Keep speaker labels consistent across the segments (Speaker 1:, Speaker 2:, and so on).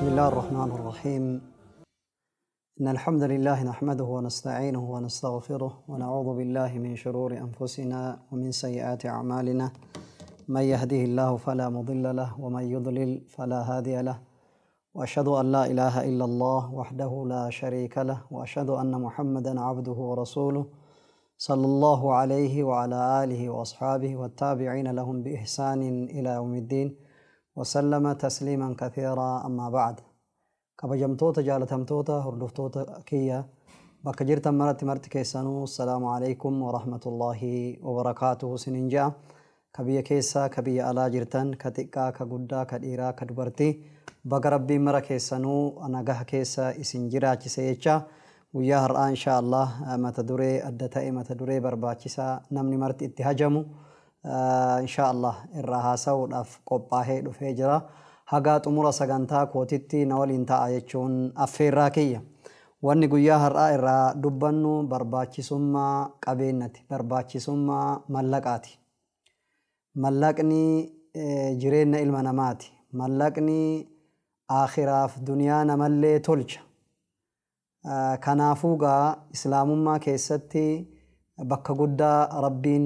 Speaker 1: بسم الله الرحمن الرحيم. إن الحمد لله نحمده ونستعينه ونستغفره ونعوذ بالله من شرور أنفسنا ومن سيئات أعمالنا. من يهده الله فلا مضل له ومن يضلل فلا هادي له، وأشهد أن لا إله إلا الله وحده لا شريك له، وأشهد أن محمدا عبده ورسوله صلى الله عليه وعلى آله وأصحابه والتابعين لهم بإحسان إلى يوم الدين وسلم تسليما كثيرا. أما بعد، kabajamtoota jaalatamtoota hordoftoota kiyya bakka jirtan maratti, marti keessanuu assalaamu alaikum warahmatullaahi wabarakaatuhu sinin je'a. Ka biyya keessaa, ka biyya alaa jirtan, ka xiqqaa, ka guddaa, ka dhiiraa, ka dubartii, baga Rabbiin mara keessanuu nagaha keessa isin jiraachise jecha, guyyaa har'aa insha Allah mata duree adda ta'e, mata duree barbaachisaa namni marti itti hajamu insha Allah irraa haasa'uudhaaf qophaahee dhufee jira. Hagaa xumura sagantaa kootitti na waliin ta'a jechuun affeerraa kiyya. Wanni guyyaa har'aa irraa dubbannu barbaachisummaa qabeennati, barbaachisummaa mallaqaati. Mallaqni jireenya ilma namaati. Mallaqni aakhiraaf duniyaa namallee tolcha. Kanaafuu gaa Islaamummaa keessatti bakka guddaa Rabbiin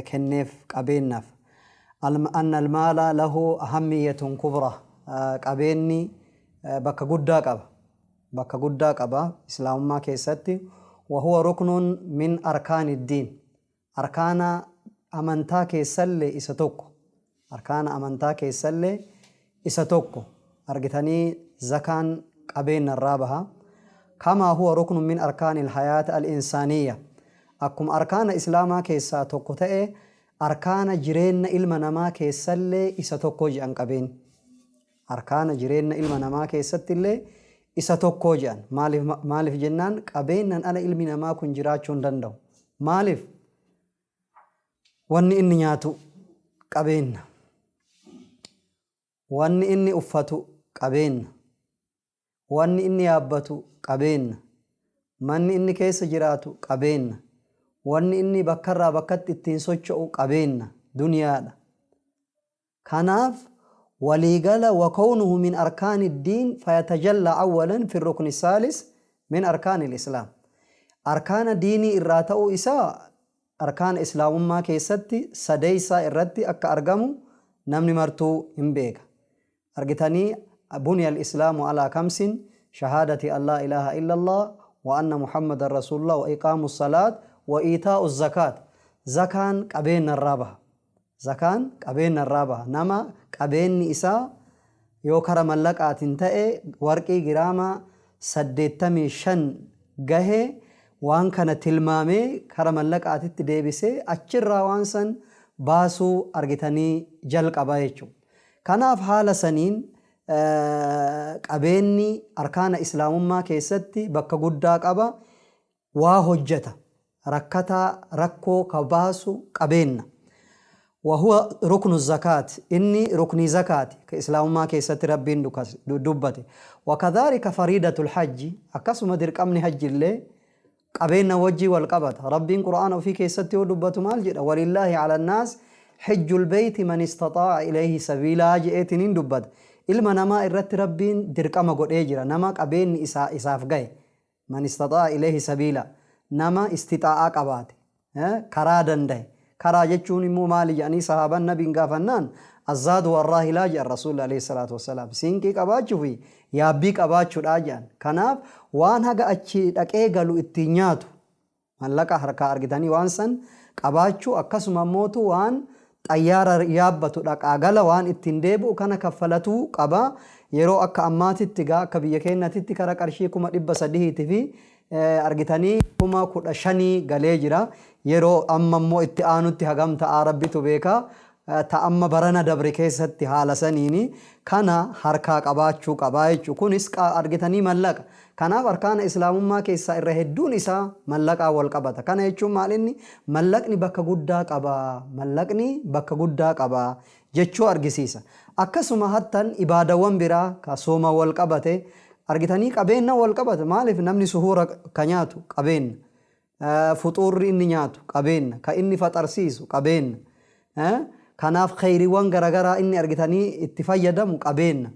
Speaker 1: kenneef qabeennaaf. Anna almaala lahu ahammiyatun kubra. Qabeenni bakka guddaa qaba. Bakka guddaa qaba Islaamummaa keessatti. Wahuwa ruknun min arkaani diin. Arkaana amantaa keessallee isa tokko. Arkaana amantaa keessallee isa tokko. Argitanii, zakaan qabeenya irraa baha. Kamaa huwa ruknun min arkaani alhayaata al-insaaniyya. Akkuma arkaana Islaamaa keessaa tokko ta'e, arkaana jireenya ilma namaa keessallee isa tokko jedhan qabeen. Arkaana jireenya ilma namaa keessatti illee isa tokko jedhan. Maaliif? Maaliif jennaan, qabeenyaan ala ilmi namaa kun jiraachuu hin danda'u. Maaliif? Wanni inni nyaatu qabeenya. Wanni inni uffatu qabeenya. Wanni inni yaabbatu qabeenya. Manni inni keessa jiraatu qabeenya. Wanni inni bakkarraa bakkatti ittiin socho'u qabeenya. Duniyaadha. Kanaaf waliigala وكونه من أركان الدين فيتجلى أولا في الركن الثالث من أركان الإسلام. Arkaana diinii irraa ta'uu isaa arkaana Islaamummaa keessatti sadeeysaa irratti akka argamu namni martuu hin beeka. Argitanii, بني الإسلام على خمس: شهادة أن لا إله إلا الله وأن محمدا رسول الله وإقام الصلاة وإيتاء الزكاة. Zakaan qabeenya irraa baha. Zakaan qabeenya irraa baha. Nama qabeenyi isaa yoo kara mallaqaatiin ta'e warqii giraama 85 gahee, waan kana tilmaamee kara mallaqaatitti deebisee achirraa waan san baasuu argitanii jalqaba jechuudha. Kanaaf haala saniin qabeenyi arkaana Islaamummaa keessatti bakka guddaa qaba. Waa hojjeta. Rakkataa rakkoo ka baasu qabeenna. وهو ركن الزكاة. Inni ruknii zakaati ka Islaamummaa keessatti Rabbiin dubbate. وكذلك فريضة الحج. Akkasuma dirqamni hajji illee qabeenya wajjii wal qabata. Rabbiin Qur'aana ofii keessatti yoo dubbatu maal jedha? ولله على الناس حج البيت من استطاع إليه سبيلا je'eetiniin dubbata. Ilma namaa irratti Rabbiin dirqama godhee jira. Nama qabeenyi isaa isaaf gahe. من استطاع إليه سبيلا. Nama istixaa'aa qabaate. Karaa danda'e. Karaa jechuun immoo maali jedhanii sahaaban Nabiin gaafannaan, الزاد والراحلة jedhan Rasuulli عليه الصلاة والسلام. Siinqii qabaachuu fi yaabbii qabaachuudha jedhan. Kanaaf waan haga achi dhaqee galu ittiin nyaatu mallaqa harkaa argitanii waan san qabaachuu, akkasuma immootu waan xayyaara yaabbatu dhaqaa gala waan ittiin deebi'u kana kaffalatuu qaba. Yeroo akka ammaatitti gaa akka biyya keenyatitti kara qarshii 300,000 fi argitanii 15,000 galee jira. Yeroo amma immoo itti aanutti hagam ta'aa Rabbitu beeka. Ta amma barana dabre keessatti haala saniini kana harkaa qabaachuu qabaa jechuudha. Kunis argitanii mallaqa. Kanaaf arkaana Islaamummaa keessaa irra hedduun isaa mallaqaa wal qabata. Kana jechuun maal inni? Mallaqni bakka guddaa qaba. Mallaqni bakka guddaa qaba jechuu argisiisa. Akkasuma hattan ibaadawwan biraa ka sooma wal qabate argitanii qabeenya wal qabata. Maaliif? Namni suhuura ka nyaatu qabeenya. Fuxuurri inni nyaatu qabeenya. Ka inni faxarsiisu qabeenya. Kanaaf kheyriiwwan garaagaraa inni argitanii itti fayyadamu qabeenya.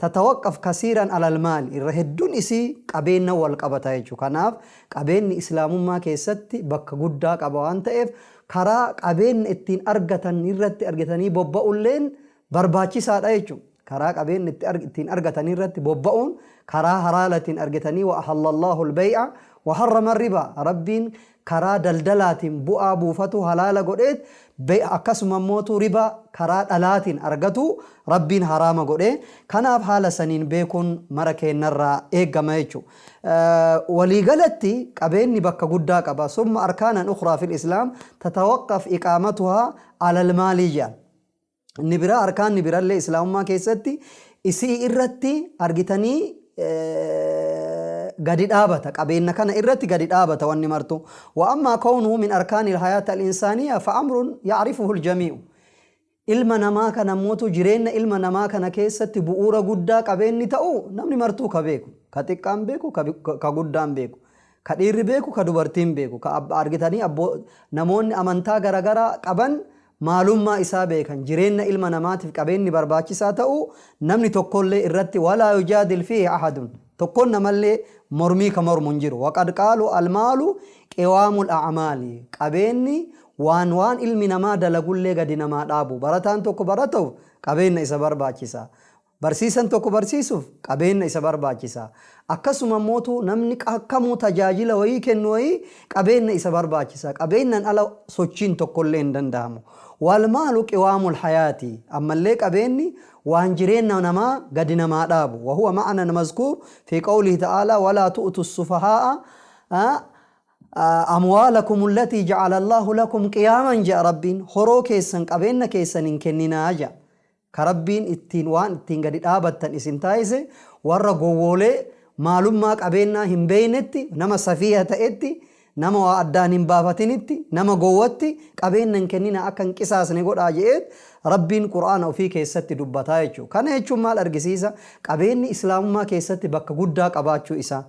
Speaker 1: Tatawaqqaf kasiiran alal maali, irra hedduun isii qabeenna wal qabata jechuudha. Kanaaf qabeenni islaamummaa keessatti bakka guddaa qaba waan ta'eef, karaa qabeenna ittiin argatan irratti argatanii bobba'ulleen barbaachisaadha jechuudha. Karaa qabeenna ittiin argatan irratti bobba'uun, karaa halaalatiin argatanii, wa ahallallahu al-bay'a wa harrama ar-riba, Rabbiin karaa daldalaatiin bu'aa buufatu halaala godheet, akkasuma immootu riba karaa dhalaatiin argatu Rabbiin haraama godhe. Kanaaf haala saniin beekuun mara keennarraa eeggama jechuudha. Waliigalatti qabeenyi bakka guddaa qaba. Summa arkaanan ukhraa fil islaam tatawaqqaf iqaamatuhaa alal maalii jedhan. Inni biraa, arkaanni birallee islaamummaa keessatti isii irratti argitanii gadi dhaabata. Qabeenya kana irratti gadi dhaabata wanni martu. Wa ammaa kawnuhu min arkaani alhayaati al-insaaniyya fa amrun ya'rifuhu al-jamii'u. Ilma namaa kana mootu jireenya ilma namaa kana keessatti bu'uura guddaa qabeenyi ta'u namni martuu ka beeku. Ka xiqqaan beeku, ka guddaan beeku. Ka dhiirri beeku, ka dubartiin beeku. Ka argitanii namoonni amantaa garaagaraa qaban maalummaa isaa beekan. Jireenya ilma namaatiif qabeenyi barbaachisaa ta'u namni tokkollee irratti walaa yujaadil fiihi ahadun, tokkoon namallee mormii ka mormu hin jiru. Waqad qaalu almaalu qiwaamul a'maali, qabeenyi waan ilmi namaa dalagullee gadi namaa dhaabu. Barataan tokko baratuuf qabeenya isa barbaachisa. Barsiisan tokko barsiisuuf qabeenya isa barbaachisa. Akkasuma mootu namni akkamuu tajaajila wayii kennu wayii qabeenya isa barbaachisa. Qabeenyaan ala sochiin tokkollee hin danda'amu. Walmaalu qiwaamul hayaati. Ammallee qabeenyi waan jireenya namaa gadi namaa dhaabu. Wahuwa ma'anan mazkuur fi qawlihi ta'aalaa walaa tu'tu sufahaa'a amwaalakum allatii ja'ala Allahu lakum qiyaaman ja'a. Rabbiin horoo keessan, qabeenya keessan hin kenninaa ja'a. Ka Rabbiin ittiin waan ittiin gadi dhaabattan isin taasise warra gowwoolee maalummaa qabeenyaa hin beeynetti, nama safiiha ta'etti, nama waa addaan hin baafatinitti, nama gowwatti qabeenya hin kennina, akka hin qisaasne godhaa je'eet Rabbiin Qur'aana ofii keessatti dubbataa jechuudha. Kana jechuun maal argisiisa? Qabeenyi islaamummaa keessatti bakka guddaa qabaachuu isaa.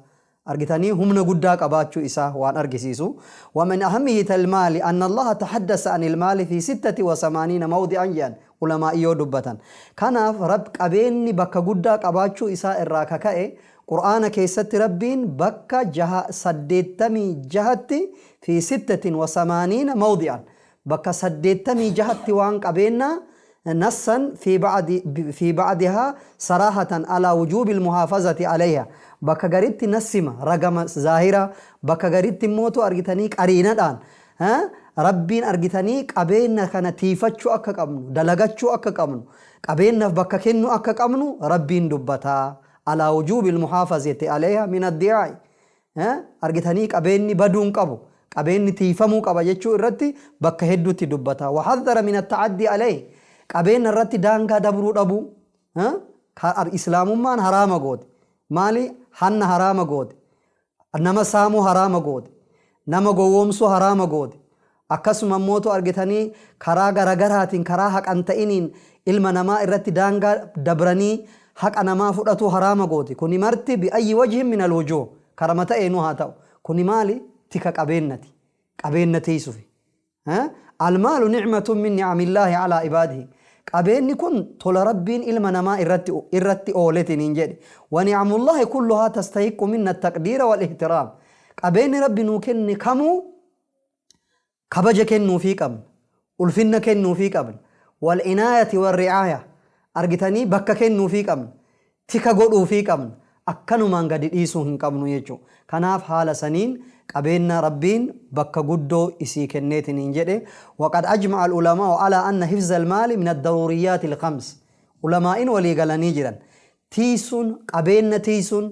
Speaker 1: Argitanii humna guddaa qabaachuu isaa waan argisiisu. ومن أهمية المال أن الله تحدث عن المال في 86 موضعا jedhan ulamaa'i yoo dubbatan. Kanaaf Rab qabeenyi bakka guddaa qabaachuu isaa irraa kaka'e Qur'aana keessatti Rabbiin bakka 86tti, في 86 موضعا, bakka 86tti waan qabeenyaa نصا في بعضها صراحة على وجوب المحافظة عليها, bakka garitti nassima ragama zaahira, bakka garitti immootu argitanii qariinadhaan Rabbiin argitanii qabeenya kana tiifachuu akka qabnu, dalagachuu akka qabnu, qabeenyaaf bakka kennu akka qabnu Rabbiin dubbataa. على وجوب المحافظة عليها من الضياع, argitanii qabeenyi baduun qabu, qabeenyi tiifamuu qaba jechuu irratti bakka hedduutti dubbata. وحذر من التعدي عليه, qabeenya irratti daangaa dabruu dhabuu. Islaamummaan haraama goote. Maali? Hanna haraama goote, nama saamuu haraama goote, nama gowwoomsuu haraama goote. Akkasuma mootu argitanii karaa garagaraatiin, karaa haqan ta'iniin ilma namaa irratti daangaa dabranii haqa namaa fudhatu haraama goote. Kuni marti بأي وجه من الوجوه, karama ta'eenuu haa ta'u, kuni maali? Tika qabeennati, qabeenna tiisufi. المال نعمة من نعم الله على عباده, qabeenyi kun tola Rabbiin ilma namaa irratti ooletin hin jedhe. ونعم الله كلها تستحق منا التقدير والاحترام, qabeenyi Rabbi nuu kenne kamuu kabaja kennuufii qabna, ulfinna kennuufii qabna, والعناية والرعاية, argitanii bakka kennuufii qabna, tika godhuufii qabna, akkanumaan gadi dhiisuu hin qabnu jechuudha. Kanaaf haala saniin qabeenya Rabbiin bakka guddoo isii kenneetiin hin jedhe. وقد أجمع العلماء على أن حفظ المال من الضروريات الخمس, ulamaa'in walii galanii jiran, tiisuun qabeenya, tiisuun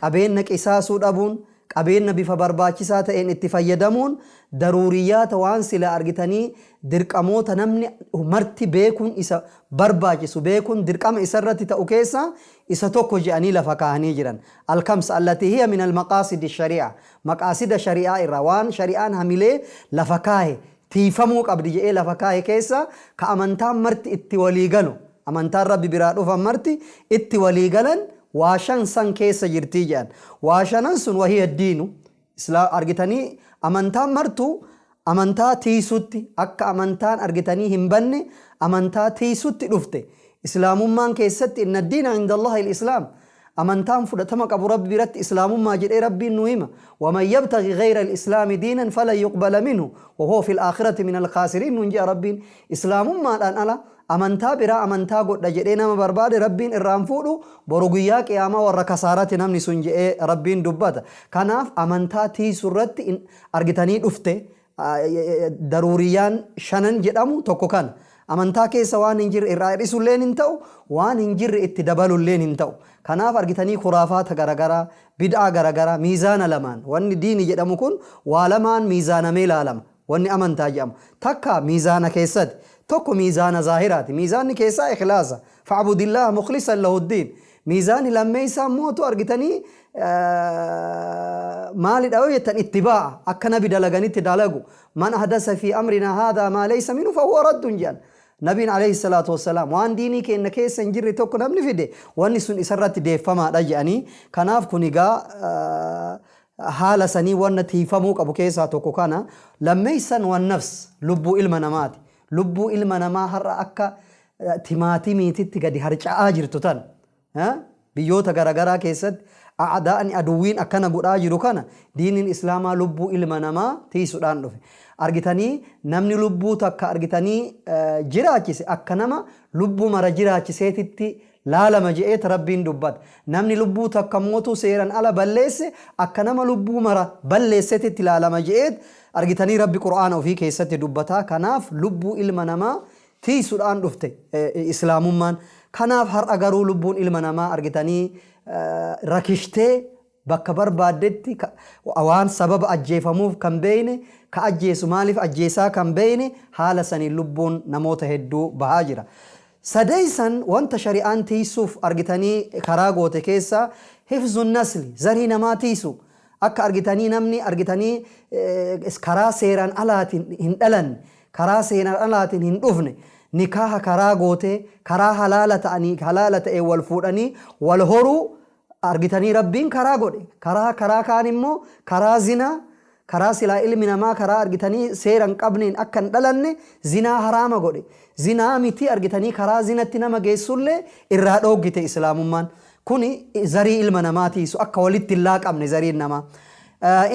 Speaker 1: qabeenya, qisaasuu dhabuun qabeenya, bifa barbaachisaa ta'een itti fayyadamuun daruuriyyaata, waan sila argitanii dirqamoota namni marti beekuun isa barbaachisu, beekuun dirqama isarratti ta'u keessa isa tokko je'anii lafa kaahanii jiran. الخمس التي هي من المقاصد الشريعة, maqaasida shari'aa irraa, waan shari'aan hamilee lafa kaahe, tiifamuu qabdi je'ee lafa kaahe keessa, ka amantaan marti itti walii galu, amantaan Rabbi biraa dhufan marti itti walii galan, waa shan san keessa jirtii jedhan. Waa shanan sun وهي الدين, argitanii amantaan martu amantaa tiisutti, akka amantaan argitanii hin banne amantaa tiisutti dhufte. Islaamummaan keessatti inna diina inda Allahi al-Islaam. Amantaan fudhatama qabu Rabbi biratti Islaamummaa jedhee Rabbiin nu hima. Waman yabtaghi ghayra al-Islaami diinan falan yuqbala minhu wa huwa fil aakhirati min al-khaasiriin nuun je'a Rabbiin. Islaamummaadhaan ala amantaa biraa amantaa godha jedhee nama barbaade Rabbiin irraa hin fuudhu, boru guyyaa qiyaamaa warra kasaarati namni sun je'ee Rabbiin dubbata. Kanaaf amantaa tiiysu irratti argitanii dhufte. Daruuriyyaan shanan jedhamu tokko kana. Amantaa keessa waan hin jirre irraa hir'isulleen hin ta'u, waan hin jirre itti dabalulleen hin ta'u. Kanaaf argitanii khuraafaata garagaraa, bid'aa garagaraa miizaana lamaan wanni diini jedhamu kun waa lamaan miizaanamee laalama. Wanni amantaa jedhamu. Takka miizaana keessati. Tokko miizaana zaahiraati. Miizaanni keessaa ikhlaasa. Fa'budillaaha mukhlisan lahuddiin. Miizaanni lammeeysaa immootu argitanii maalidha yoo jettan ittibaa'a akka nabi dalaganitti dalagu. Man ahdasa fi amrinaa haadhaa maa laysa minhu fahuwa raddun jedhan. Nabiin alayhi salaatu wassalaam waan diinii keenna keessa hin jirre tokko namni fide wanni sun isarratti deeffamaadha jedhanii. Kanaaf kun egaa haala sanii wanna tiiyfamuu qabu keessaa tokko kana. Lammeeysan wan nafs lubbuu ilma namaati. Lubbuu ilma namaa har'a akka timaatimiititti gadi harca'aa jirtu tana biyyoota garagaraa keessatti a'daa'ni aduwwiin akkana godhaa jiru kana diiniin islaamaa lubbuu ilma namaa tiisudhaan dhufe. Argitanii namni lubbuu takka argitanii jiraachise akka nama lubbuu mara jiraachiseetitti laalama je'eet Rabbiin dubbata. Namni lubbuu takka mootuu seeran ala balleesse akka nama lubbuu mara balleessetitti laalama je'eet argitanii Rabbi Qur'aana ofii keessatti dubbata. Kanaaf lubbuu ilma namaa tiisudhaan dhufte Islaamummaan. Kanaaf har'a garuu lubbuun ilma namaa argitanii rakishtee bakka barbaaddetti waan sababa ajjeefamuuf kan beeyne, ka ajjeesu maaliif ajjeesaa kan beeyne haala saniin lubbuun namoota hedduu bahaa jira. Sadeeysan wanta shari'aan tiiysuuf argitanii karaa goote keessaa hifzun nasli, zarii namaa tiiysu. Akka argitanii namni argitanii karaa seeraan alaatiin hin dhalanne, karaa seeraan alaatiin hin dhufne, nikaaha karaa gootee, karaa halaala ta'anii halaala ta'een wal fuudhanii wal horuu argitanii Rabbiin karaa godhe. Karaa karaa kaan immoo karaa zinaa, karaa silaa ilmi namaa karaa argitanii seera hin qabneen akka hin dhalanne zinaa haraama godhe. Zinaa miti argitanii karaa zinatti nama geessullee irraa dhooggite Islaamummaan. Kuni zarii ilma namaa tiiysu akka walitti hin laaqamne zariin namaa.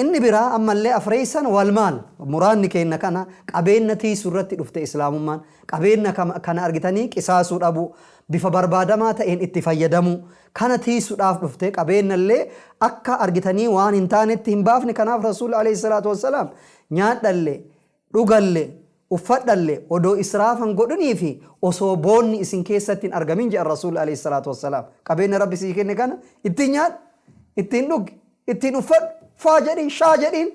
Speaker 1: Inni biraa ammallee afreeysan wal maal muraanni keenna kana qabeenna tiiysu irratti dhufte Islaamummaan. Qabeenna kana argitanii qisaasuu dhabuu, bifa barbaadamaa ta'een itti fayyadamuu kana tiiysudhaaf dhufte qabeennallee akka argitanii waan hin taanetti hin baafne kanaaf Rasuulli aleyhi salaatu wassalaam nyaadhallee dhugalle uffadhalle odoo israafa hin godhinii fi osoo boonni isin keessatti hin argamin jedhan Rasuulli aleyhi salaatu wassalaam qabeenna Rabbi sii kenne kana ittiin nyaadhu ittiin dhugi ittiin uffadhu faa jedhiin shaa jedhiin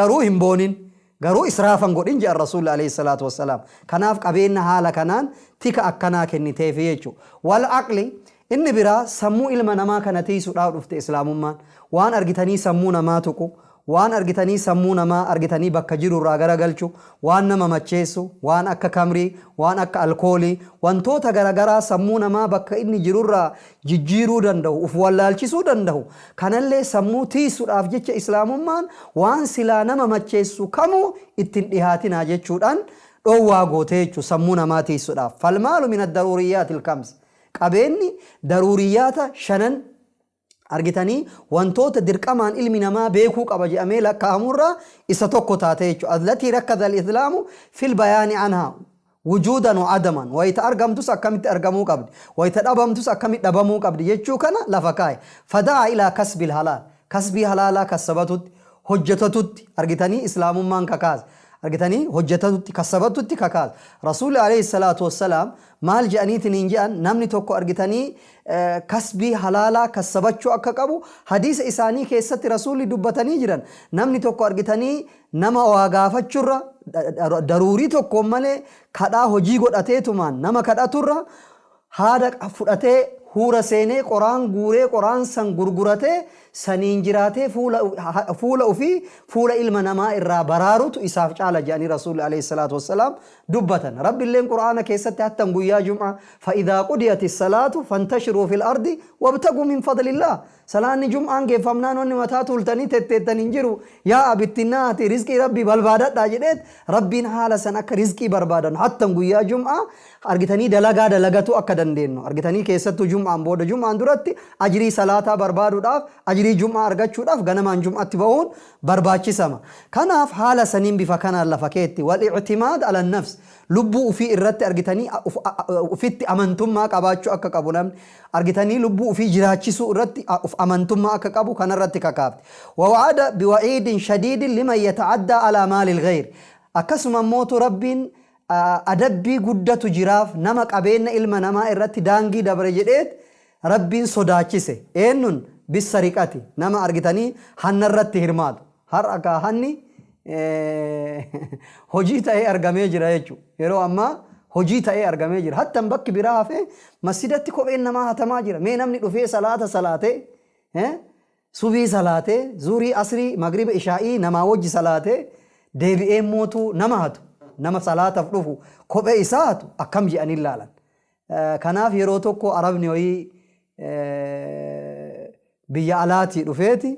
Speaker 1: garuu hin boonin Garuu israafa hin godhin jedhan Rasuulli aleyhi salaatu wassalaam. Kanaaf qabeenna haala kanaan tika akkanaa kenniteefi jechu. Wal aqli, inni biraa sammuu ilma namaa kana tiiysuudhaaf dhufte Islaamummaan. Waan argitanii sammuu namaa tuqu, waan argitanii sammuu namaa argitanii bakka jiru irraa garagalchu, waan nama macheessu, waan akka kamrii, waan akka alkoolii, wantoota garagaraa sammuu namaa bakka inni jirurraa jijjiiruu dandahu, uf wallaalchisuu dandahu, kanallee sammuu tiiysudhaaf jecha Islaamummaan waan silaa nama macheessu kamuu itti hin dhihaatinaa jechuudhaan dhoowwaa goote jechu sammuu namaa tiiysudhaaf. Falmaalu min addaruuriyyaatil kams. Qabeenni daruuriyyaata shanan argitanii wantoota dirqamaan ilmi namaa beekuu qaba jedhamee lakkaa'amurraa isa tokko taate jechuudha. Allatii rakkada al-islaamu fil bayaani anhaa wujuudan wa adaman wayita argamtus akkamitti argamuu qabdi wayita dhabamtus akkamitti dhabamuu qabdi jechuu kana lafa kaa'e. Fada'a ilaa kasbil halaal kasbii halaalaa kassabatutti hojjetatutti argitanii islaamummaan kakaase. Argitanii hojjetatutti kassabatutti kakaase. Rasuulli alayhi salaatu wassalaam maal je'aniitiin hin je'an namni tokko argitanii kasbii halaalaa kassabachuu akka qabu hadiisa isaanii keessatti Rasuulli dubbatanii jiran. Namni tokko argitanii nama waa gaafachurra daruurii tokkoon malee kadhaa hojii godhateetumaan nama kadhaturra haada fudhatee Huura seenee qoraan guuree qoraan san gurguratee saniin jiraatee fuula ufii fuula ilma namaa irraa baraarutu isaaf caala jedhanii Rasuulli alayhi salaatu wassalaam dubbatan. Rabbilleen Qur'aana keessatti hattan guyyaa Jum'aa fa'idhaa qudiyati salaatu fantashiruu fil ardi wabtaguu min fadlillaah. Salaanni Jum'aan geeffamnaan wanni mataa tuultanii tetteettan hin jiru. Yaa'a bittinnaa'aati rizqii Rabbii balbaadadhaa jedheet Rabbiin haala san akka rizqii barbaadannu hattan guyyaa Jum'aa argitanii dalagaa dalagatuu akka dandeennu argitanii keessattuu Jum'aan booda Jum'aan duratti ajrii salaataa barbaaduudhaaf ajrii Jum'aa argachuudhaaf ganamaan Jum'atti bahuun barbaachisama. Kanaaf haala saniin bifa kanaan lafa keetti wal i'timaad ala nafs lubbuu ufii irratti argitanii ufitti amantummaa qabaachuu akka qabu namni argitanii lubbuu ufii jiraachisuu irratti uf amantummaa akka qabu kanarratti kakaafti. Wawa'ada biwa'iidin shadiidin liman yata'addaa alaa maalil ghayr akkasuma immootu Rabbiin adabbii guddatu jiraaf nama qabeenna ilma namaa irratti daangii dabre jedheet Rabbiin sodaachise. Eennun? Bissariqati nama argitanii hanna irratti hirmaatu. Har'a kaa hanni hojii ta'ee argamee jira jechuudha. Yeroo ammaa hojii ta'ee argamee jira. Hattan bakki biraa hafee masjidatti kopheen namaa hatamaa jira. Mee namni dhufee salaata salaatee subii salaatee zuurii asrii magriba ishaa'ii namaa wajji salaatee deebi'ee mootuu nama hatu nama salaataf dhufu kophee isaa hatu akkam je'anii laalan. Kanaaf yeroo tokko Arabni wayii biyya alaatii dhufeeti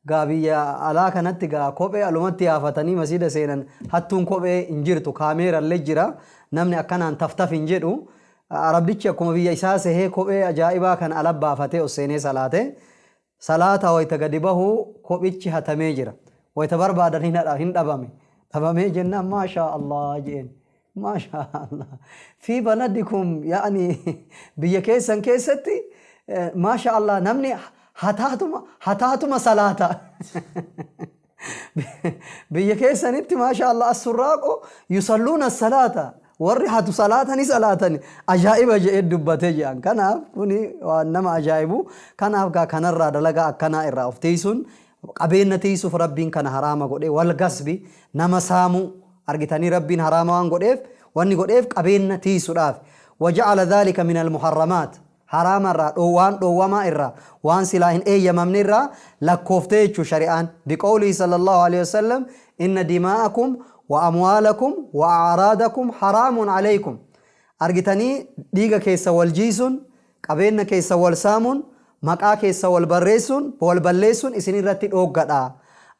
Speaker 1: gaa biyya alaa kanatti gaa kophee alumatti yaafatanii masiida seenan hattuun kophee hin jirtu kaameerallee jira namni akkanaan taftaf hin jedhu Arabdichi akkuma biyya isaa sehee kophee ajaa'ibaa kana ala baafatee ol seenee salaate Salaata wayta gadi bahu kophichi hatamee jira. Wayta barbaadan hin dhabame. Dhabamee jennaan maashaa Allah je'een. Maashaa Allah. Fi baladikum yaani biyya keessan keessatti maashaa Allah namni hataatuma hataatuma salaata. Biyya keessanitti maashaa Allah as-surraaqu yusalluuna salaata. Warri hatu salaata ni salaatani. Ajaa'iba je'ee dubbate je'an. Kanaaf kuni waan nama ajaa'ibu. Kanaaf gaa kanarraa dalagaa akkanaa irraa of tiiysuun qabeenna tiiysuuf Rabbiin kana haraama godhe. Wal gasbi nama saamuu argitanii Rabbiin haraama waan godheef wanni godheef qabeenna tiiysuudhaafi. Waja'ala dhaalika minal muharramaat. Haraama irraa, waan dhoowwamaa irraa, waan silaa hin eeyyamamne irraa lakkooftee jechu shari'aan. Biqawlihi sallallahu aleyhi wa sallam, Inna dimaa'akum wa amwaalakum wa a'raadakum haraamun aleykum. Argitanii dhiiga keessa wal jiiysun, qabeenna keessa wal saamun, maqaa keessa wal barreessuun, wal balleessuun isin irratti dhooggadha.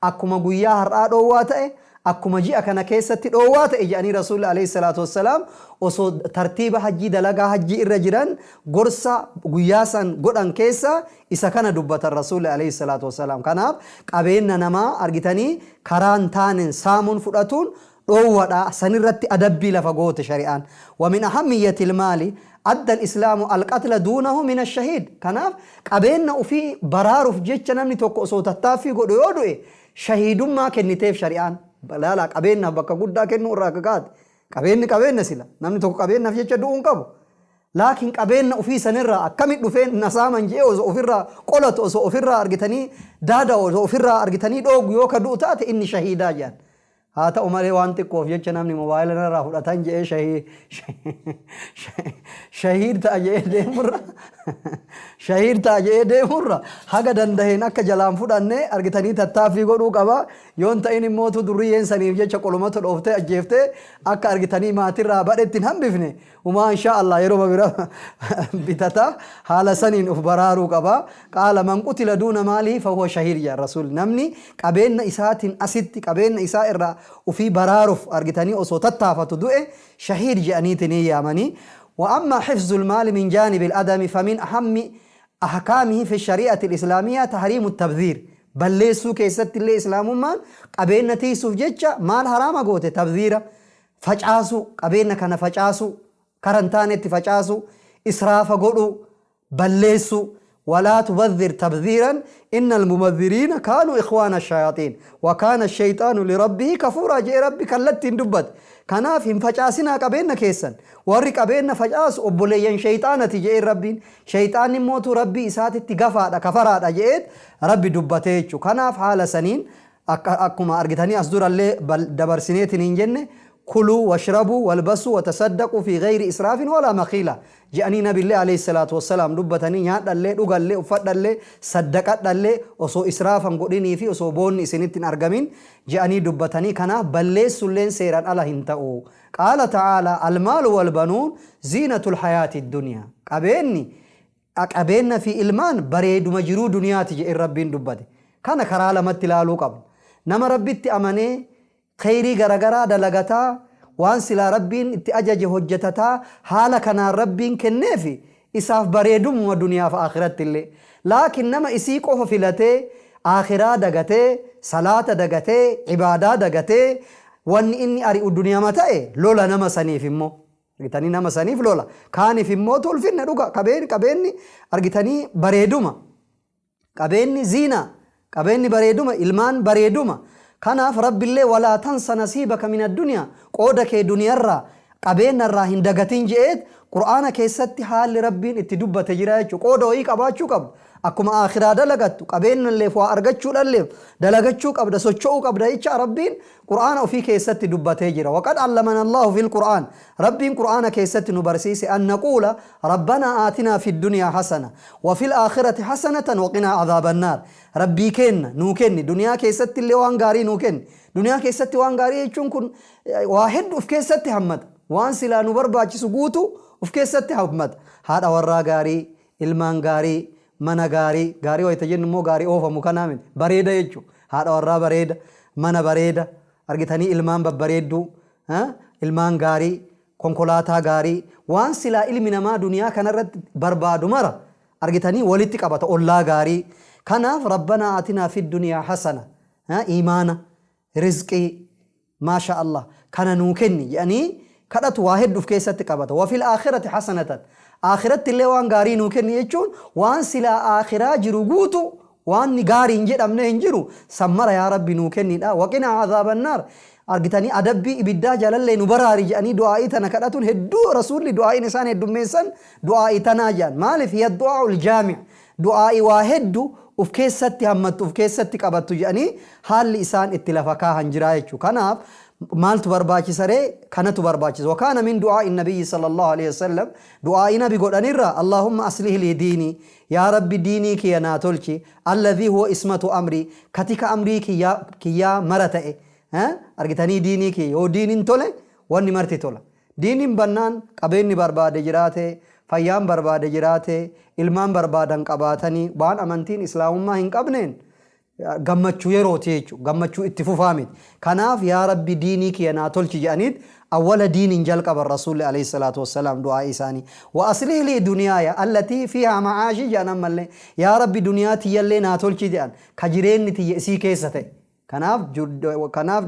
Speaker 1: Akkuma guyyaa har'aa dhoowwaa ta'e, akkuma ji'a kana keessatti dhoowwaa ta'e jedhanii Rasuulli aleyhi salaatu wassalaam osoo tartiiba hajjii dalagaa hajjii irra jiran gorsa guyyaa san godhan keessaa isa kana dubbatan Rasuulli aleyhi salaatu wassalaam. Kanaaf qabeenna namaa argitanii karaa hin taanen saamuun fudhatuun dhoowwadha. Sanirratti adabbii lafa goote shari'aan. Wa min ahammiyatil maali adda al-islaamu al-qatla duunahu min ash-shahiid. Kanaaf qabeenna ufii baraaruf jecha namni tokko osoo tattaaffii godhu yoo du'e Shahiidummaa kenniteef shari'aan. Laalaa qabeennaaf bakka guddaa kennuu irraa akka kaate. Qabeenni qabeenna sila. Namni tokko qabeennaaf jecha du'uu hin qabu. Laakiin qabeenna ufii sanirraa akkami dhufee na saaman je'ee osoo ofirraa qolatu osoo ofirraa argitanii daada'u osoo ofirraa argitanii dhoogu yoo ka du'u taate inni shahiidaa je'an. Haa ta'u malee waan xiqqoof jecha namni mobaayila narraa fudhatan je'ee shahiid ta'a je'ee deemurra shahiid ta'a je'ee deemurra haga dandaheen akka jalaan fudhanne argitanii tattaaffii godhuu qaba. Yoon ta'in immootu durriyyeen saniif jecha qolumatu dhooftee ajjeeftee akka argitanii maatirraa badhetti hin hambifne Humaa inshaa Allah yeroma bira bitata haala saniin uf baraaruu qaba. Qaala man qutila duuna maalihi fahuwa shahiid jedhan Rasuulli. Namni qabeenna isaatiin asitti qabeenna isaa irraa ufii baraaruf argitanii osoo tattaafatu du'e shahiid jedhaniitinii yaamanii. Wa amma hifzul maali min jaanibil adami famin ahammi ahkaamihi fi shari'atil islaamiyyaa tahriimu tabdhiir. Balleessuu keessattillee islaamummaan qabeenna tiiysuuf jecha maal haraama goote tabdhiira. Facaasuu, qabeenna kana facaasuu, kara hin taanetti facaasuu, israafa godhuu, balleessuu, Walaa tubadhir tabdhiiran innal mubadhiriina kaanuu ikhwaana shayaaxiin wa kaana shayxaanu lirabbihi kafuuraa je'ee Rabbi kallattiin dubbate. Kanaaf hin facaasinaa qabeenna keessan. Warri qabeenna facaasu obboleeyyan shayxaanati je'een Rabbiin. Shayxaanni immootu Rabbii isaatitti gafaadha, kafaraadha je'eet Rabbi dubbatee jechu. Kanaaf haala saniin Akka akkuma argitanii as durallee dabarsineetiin hin jenne Kuluu washrabuu walbasuu watasaddaquu fi ghayri israafin walaa makhiila je'anii nabillee alayhi salaatu wassalaam dubbatanii, nyaadhallee, dhugallee, uffadhallee, saddaqadhallee osoo israafa hin godhinii fi osoo boonni isinitti hin argamin je'anii dubbatanii. Kanaaf balleessulleen seeraan ala hin ta'u. Qaala ta'aalaa, almaalu walbanuun ziinatul hayaati duniyaa, qabeenni qabeenna fi ilmaan bareeduma jiruu duniyaati je'een Rabbiin dubbate. Kana karaa lamatti ilaaluu qabna. Nama Rabbitti amanee Kheyrii garagaraa dalagataa, waan silaa Rabbiin itti ajaje hojjatataa haala kanaan Rabbiin kenneefi isaaf bareedumuma duniyaaf aakhirattillee. Laakiin nama isii qofa filatee aakhiraa dagatee, salaata dagatee, ibaadaa dagatee wanni inni ari'u duniyama ta'e lola nama saniif immoo. Argitanii, nama saniif lola. Kaanif immootu ulfinna dhuga. Qabeenni argitanii bareeduma. Qabeenni ziinaa, qabeenni bareeduma, ilmaan bareeduma. Kanaaf Rabbillee walaa tansa nasiibaka mina duniyaa, qooda kee duniyarraa, qabeennarraa hin dagatin je'eet Qur'aana keessatti haalli Rabbiin itti dubbate jira jechuudha. Qooda wayii qabaachuu qabda. Akkuma aakhiraa dalagattu, qabeennalleef waa argachuudhalleef dalagachuu qabda, socho'uu qabda jecha Rabbiin Qur'aana ofii keessatti dubbatee jira. Waqad allamana Allaahu fil Qur'aan. Rabbiin Qur'aana keessatti nu barsiise an naquula Rabbanaa aatinaa fid duniyaa hasana wa fil aakhirati hasanatan wa qinaa azaabannaar. Rabbii keenna nuu kenni, duniyaa keessatti illee waan gaarii nuu kenni. Duniyaa keessatti waan gaarii jechuun kun waa heddu uf keessatti hammata. Waan silaa nu barbaachisu guutuu uf keessatti hammata. Haadha warraa gaarii, ilmaan gaarii, mana gaarii, gaarii wayita jennu immoo gaarii oofamu kanaa miti, bareeda jechuudha. Haadha warraa bareeda, mana bareeda, argitanii, ilmaan babbareedduu, ilmaan gaarii, konkolaataa gaarii, waan silaa ilmi namaa duniyaa kanarratti barbaadu mara argitanii walitti qabata, ollaa gaarii. Kanaaf Rabbanaa aatinaa fid duniyaa hasana, iimaana, rizqii, Maashaa Allah kana nuu kenni jedhanii kadhatu waa heddu uf keessatti qabata. Wa fil aakhirati hasanatan, Aakhiratti illee waan gaarii nuu kenni jechuun waan silaa aakhiraa jiru guutu, waanni gaarii hin jedhamne hin jiru, san mara yaa Rabbi nuu kennidha. Wa qinaa azaabannaar, argitanii, adabbii ibiddaa jalallee nu baraari jedhanii du'aa'ii tana kadhatuun hedduu Rasuulli du'aa'iin isaan heddummeessan du'aa'ii tanaa jedhan. Maaliif? Hiya du'aa'ul jaami', du'aa'ii waa heddu uf keessatti hammattu, uf keessatti qabattu jedhanii haalli isaan itti lafa kaahan jira jechuudha. Kanaaf maaltu barbaachisa ree? Kanatu barbaachisa. Wa kaana min du'aa'i nabiyyi sallallahu alaihi wasallam, du'aa'ii nabi godhanirraa, Allahumma aslih lii diinii, yaa Rabbi diinii kiyya naa tolchi, alladhii huwa ismatu amrii, ka tika amrii kiyyaa mara ta'e. Argitanii, diinii kiyya yoo diiniin tole wanni marti tola. Diiniin bannaan qabeenni barbaade jiraate, fayyaan barbaade jiraate, ilmaan barbaadan qabaatanii waan amantiin Islaamummaa hin qabneen gammachuu yerooti jechuudha. Gammachuu itti fufaa miti. Kanaaf yaa Rabbi diinii kiyya naa tolchi jedhaniit awwala diiniin jalqaban Rasuulli alayhi salaatu wassalaam du'aa'ii isaanii. Wa aslih lii duniyaaya allatii fiihaa ma'aashii jedhan ammallee. Yaa Rabbi duniyaa tiyyallee naa tolchi jedhan, ka jireenni tiyya isii keessa ta'e. Kanaaf kanaaf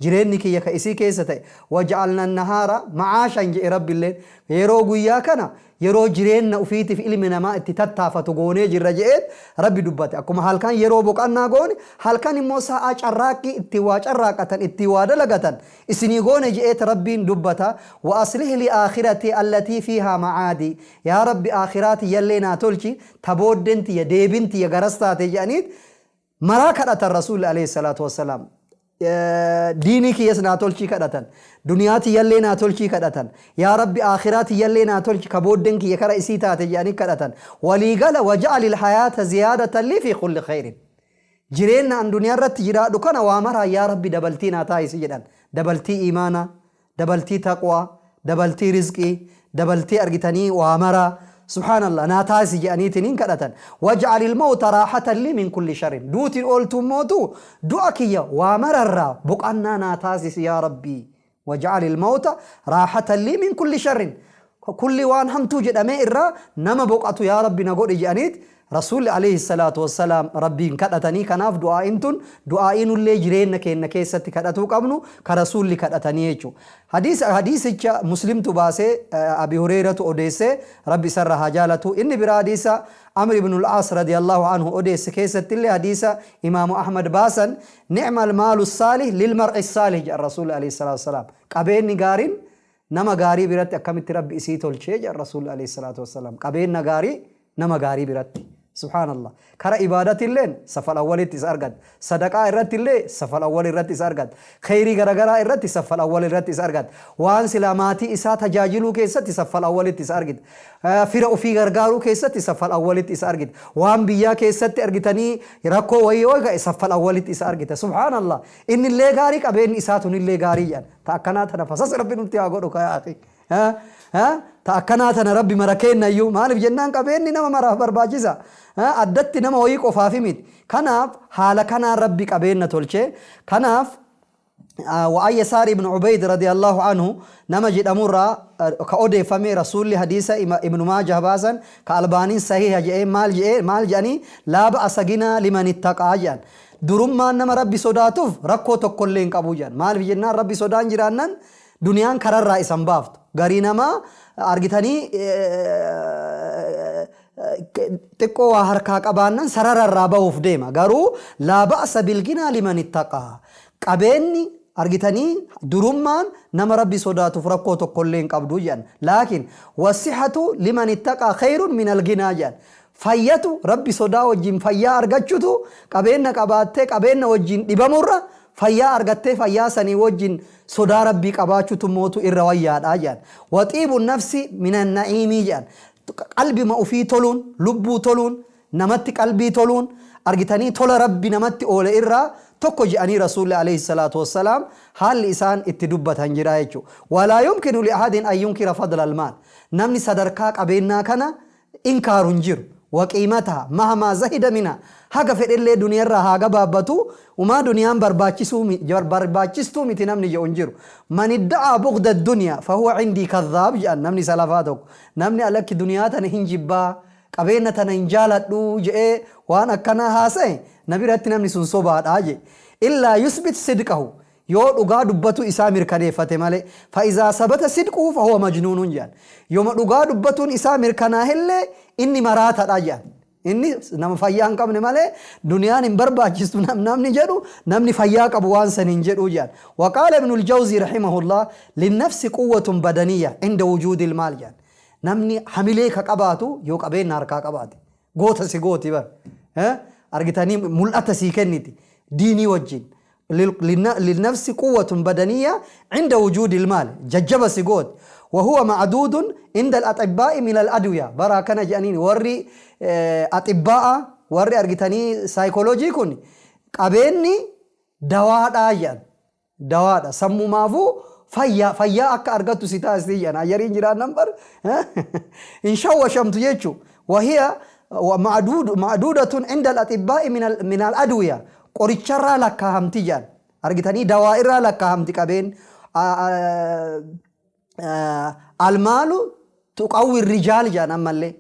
Speaker 1: jireenni kiyya ka isii keessa ta'e. Waja'alna nahaara ma'aashan jedhe Rabbilleen. Yeroo guyyaa kana yeroo jireenna ufiitiif ilmi namaa itti tattaafatu goonee jirra je'eet Rabbi dubbate. Akkuma halkan yeroo boqannaa goone, halkan immoo sa'aa carraaqqii ittiin waa carraaqatan, ittiin waa dalagatan isinii goone je'eet Rabbiin dubbata. Wa aslih li aakhiratii allatii fiihaa ma'aadii. Yaa Rabbi aakhiraa tiyyallee naa tolchi, ta booddeen tiyya, deebiin tiyya garas taate je'aniit maraa kadhatan Rasuulli alayhi salaatu wassalaam. Diinii kiyyas naa tolchii kadhatan. Duniyaa tiyyallee naa tolchii kadhatan. Yaa Rabbi aakhiraa tiyyallee naa tolchi, ka booddeen kiyya kara isii taate jedhanii kadhatan. Waliigala waja'alil hayaata ziyaadatan lii fi kulli khayrin. Jireenna an duniyaa irratti jiraadhu kana waa maraan yaa Rabbi dabaltii naa taasisi jedhan. Dabaltii iimaanaa, dabaltii taqwaa, dabaltii rizqii, dabaltii argitanii waa maraa, subhaanallah, naa taasisi je'aniitiniin kadhatan. Waj'alil mawta raahatan lii min kulli sharrin. Duutiin ooltuun mootu du'a kiyya waa mararraa boqannaa naa taasisi yaa Rabbii. Waj'alil mawta raahatan lii min kulli sharrin. Kulli waan hamtuu jedhamee irraa nama boqatu yaa Rabbi na godhi je'aniit Rasuulli aleyhi salaatu wassalaam Rabbiin kadhatanii. Kanaaf du'aa'iin tun du'aa'ii nullee jireenna keenna keessatti kadhatuu qabnu, ka Rasuulli kadhatanii jechu. Hadiisa hadiisicha Muslimtu baase, Abi Hureyratu odeesse, Rabbi isarraa haa jaalatu. Inni biraa hadiisa Amr ibnul Aas radiyallahu anhu odeesse keessattillee, hadiisa Imaamu Ahmad baasan, ni'mal maalu saalih lil mar'i saalih jedhan Rasuulli aleyhi salaatu wassalaam. Qabeenni gaariin nama gaarii biratti akkamitti Rabbi isii tolchee jedhan Rasuulli aleyhi salaatu wassalaam. Qabeenna gaarii nama gaarii biratti. Subhaanallah. Kara ibaadatilleen safal awwalitti isa argatta. Sadaqaa irrattillee safal awwal irratti isa argatta. Kheyrii garagaraa irratti safal awwal irratti isa argatta. Waan silaa maatii isaa tajaajiluu keessatti safal awwalitti isa argita. Fira ofii gargaaruu keessatti safal awwalitti isa argita. Waan biyyaa keessatti argitanii rakkoo wayii yoo ga'e safal awwalitti isa argita. Subhaanallah. Innillee gaarii, qabeenyi isaa tunillee gaarii jedhan. Ta akkanaa tana fasas Rabbi nutti haa godhu kaa akhi. Ta akkanaa tana Rabbi mara keennayyuu. Maaliif jennaan, qabeenyi nama maraaf barbaachisa. Addatti nama wayii qofaafi miti. Kanaaf haala kanaan Rabbi qabeenna tolche. Kanaaf وعن يسار بن عبيد رضي الله عنه nama jedhamurraa ka odeeffame, Rasuulli hadiisa Ibnu Maajah baasan ka Albaaniin sahiha jedhee, maal jedhee, maal jedhanii? "لا بأس غنى لمن اتقى" jedhan. Durummaan nama Rabbi sodaatuuf rakkoo tokkollee hin qabu jedhan. Maaliif jennaan, Rabbi sodaan jiraannan duniyaan kararraa isan baaftu. Garii namaa argitanii xiqqoo waa harkaa qabaannan sarararraa bahuuf deema. Garuu "لا بأس بالغنى لمن اتقى", qabeenyi argitanii durummaan nama Rabbi sodaatuuf rakkoo tokkollee hin qabdu jedhan. لكن والصحة لمن اتقى خير من الغنى jedhan. Fayyatu Rabbi sodaa wajjin fayyaa argachutu qabeenna qabaattee qabeenna wajjin dhibamurra, fayyaa argattee fayyaa sanii wajjin sodaa Rabbii qabaachutu mootu irra wayyaadha jedhan. وطيب النفس من النعيم jedhan. Qalbima ufii toluun, lubbuu toluun, namatti qalbii toluun argitanii tola Rabbi namatti oole irraa tokko jedhanii Rasuulli عليه الصلاة والسلام haalli isaan itti dubbatan jira jechuudha. ولا يمكن لأحد أن ينكر فضل المال. Namni sadarkaa qabeennaa kana inkaaru hin jiru. وقيمتها مهما زهد منها. Haga fedhellee duniyarraa haa gabaabbatu, umaa duniyaan barbaachistuu miti namni jedhu hin jiru. "من ادعى بغض الدنيا فهو عندي كذاب" jedhan namni salafaa tokko. Namni alakki duniyaa tana hin jibbaa, qabeenya tana hin jaaladhu jedhee waan akkanaa haasa'e, na biratti namni sun sobaadhaa jedhe. إلا يثبت صدقه, yoo dhugaa dubbatu isaa mirkaneeffate malee. فإذا ثبت صدقه فهو مجنون jedhan. Yooma dhugaa dubbatuun isaa mirkanaa'ellee inni maraatadha jedhan. Inni nama fayyaa hin qabne malee duniyaan hin barbaachistu namni jedhu, namni fayyaa qabu waan san hin jedhu jedhan. وقال ابن الجوزي رحمه الله: للنفس قوة بدنية عند وجود المال jedhan. Namni hamilee ka qabaatu yoo qabeenya harkaa qabaate, goota si gooti bar, argitanii mul'ata sii kenniti diinii wajjin. للنفس قوة بدنية عند وجود المال, jajjaba si gooti. وهو معدود عند الأطباء من الأدوية. Bara kana jedhaniin warri أطباء, warri argitanii saayikooloojii kun, qabeenyi dawaadhaa jedhan. Dawaadha sammumaafuu, fayyaa fayyaa akka argattu si taasistii jedhan. Ayyariin jiraan bar hin shawwashamtu jechuu. وهي معدودة عند الأطباء من الأدوية, qoricharraa lakkaa'amti jedhan. Argitanii dawaa irraa lakkaa'amti qabeen. المال تقوي الرجال jedhan. Ammallee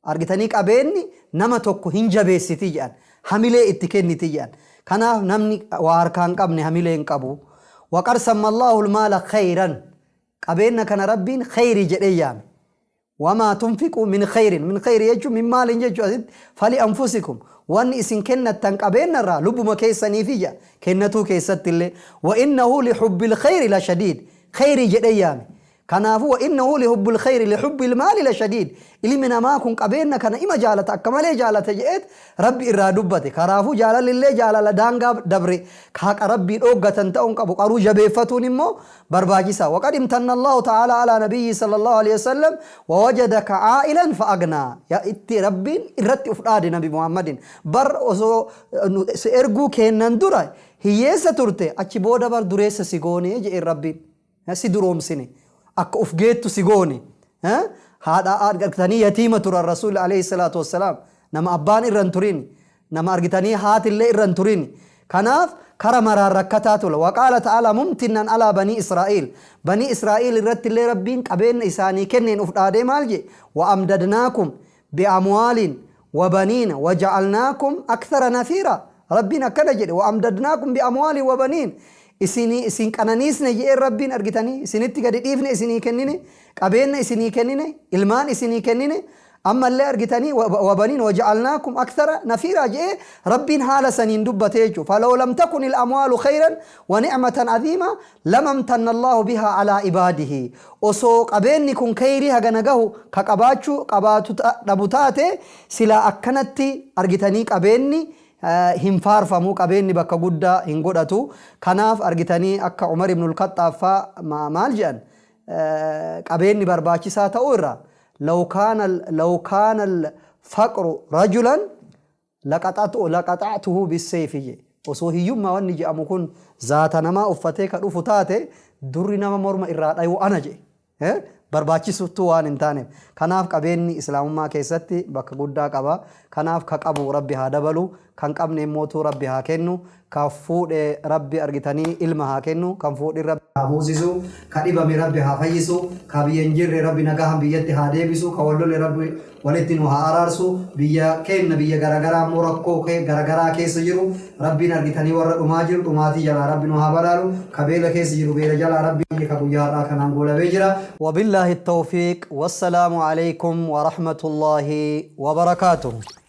Speaker 1: argitanii qabeenyi nama tokko hin jabeessiti jedhan, hamilee itti kenniti jedhan. Kanaaf namni waa harkaa hin qabne hamilee hin qabu. وقد سمى الله المال خيرا. Qabeenya kana Rabbiin khayri jedhee yaame. وما تنفقوا من خير, من خير jechuun من مال jechuu asitti, فلأنفسكم, wanni isin kennattan qabeenya irraa lubbuma keessaniifi jedha kennatuu keessatti illee. وإنه لحب الخير لشديد. Khayri jedhee yaame. Kanaafuu وإنه لحب الخير لحب المال لشديد. Ilmi namaa kun qabeenya kana ima jaalata, akka malee jaalata jedheet Rabbi irraa dubbate. Kanaafuu jaalalillee jaalala daangaa dabre haqa Rabbii dhooggatan ta'uun qabu, qaruu jabeeffatuun immoo barbaachisa. وقد امتن الله تعالى على نبيه صلى الله عليه وسلم: ووجدك عائلا فأغنى. Yaa itti Rabbiin irratti uf dhaade Nabi Muhammadin: bar osoo si erguu kennan dura hiyyeessa turte, achi booda bar dureessa si goone jedheen Rabbiin. Si duroomsine, akka uf geettu si goone. Haadha argitanii yatiima turan Rasuulli عليه الصلاة والسلام, nama abbaan irra hin turin, nama argitanii haatillee irra hin turin. Kanaaf kara maraan rakkataa ture. وقال تعالى ممتنا على بني إسرائيل. Banii Israa'iil irratti illee Rabbiin qabeenya isaanii kenneen uf dhaadee maal jedhe? وأمددناكم بأموال وبنين وجعلناكم أكثر نفيرا. Rabbiin akkana jedhe: وأمددناكم بأموال وبنين, isinii isin qananiisne jedheen Rabbiin. Argitanii isinitti gadi dhiifne, isinii kennine, qabeenya isinii kennine, ilmaan isinii kennine. Ammallee argitanii wabaniin waja'alnaakum akthara nafiiraa je'ee Rabbiin haala saniin dubbate jechuudha. Falaw lam takun il-amwaalu khayran wa ni'matan aziima lamamtanna Allaahu bihaa alaa ibaadihi. Osoo qabeenni kun khayrii hagana gahu ka qabaachuu qabaatu dhabu taate silaa akkanatti argitanii qabeenni hin faarfamu, qabeenni bakka guddaa hin godhatu. Kanaaf argitanii akka Umar ibnul Khaxxaab faa maal je'an? Qabeenni barbaachisaa ta'uu irraa law kaana law kaana al-faqru rajulan laqaxa'tuhu bissayfi jedhe. Osoo hiyyummaa wanni je'amu kun zaata namaa uffatee ka dhufu taate durri nama morma irraa dhayu ana jedhe. Barbaachistuu waan hin taaneef. Kanaaf qabeenni Islaamummaa keessatti bakka guddaa qaba. Kanaaf ka qabu Rabbi haa dabalu, kan qabne immootuu Rabbi haa kennu, ka fuudhe Rabbi argitanii ilma haa kennu, kan fuudhin Rabbi haa fuusisu, ka dhibame Rabbi haa fayyisu, ka biyya hin jirre Rabbi nagahan biyyatti haa deebisu, ka wal lole Rabbi walitti nu haa araarsu, biyya keenna biyya garagaraa immoo rakkoo garagaraa keessa jiru Rabbiin argitanii warra dhumaa jiru dhumaatii jalaa Rabbi nu haa baraaru, ka beela keessa jiru beela jalaa Rabbi ka guyyaa har'aa kanaan goolabee jira. Wabillaahi tawfiiq wassalaamu aleykum warahmatullaahi wabarakaatuh.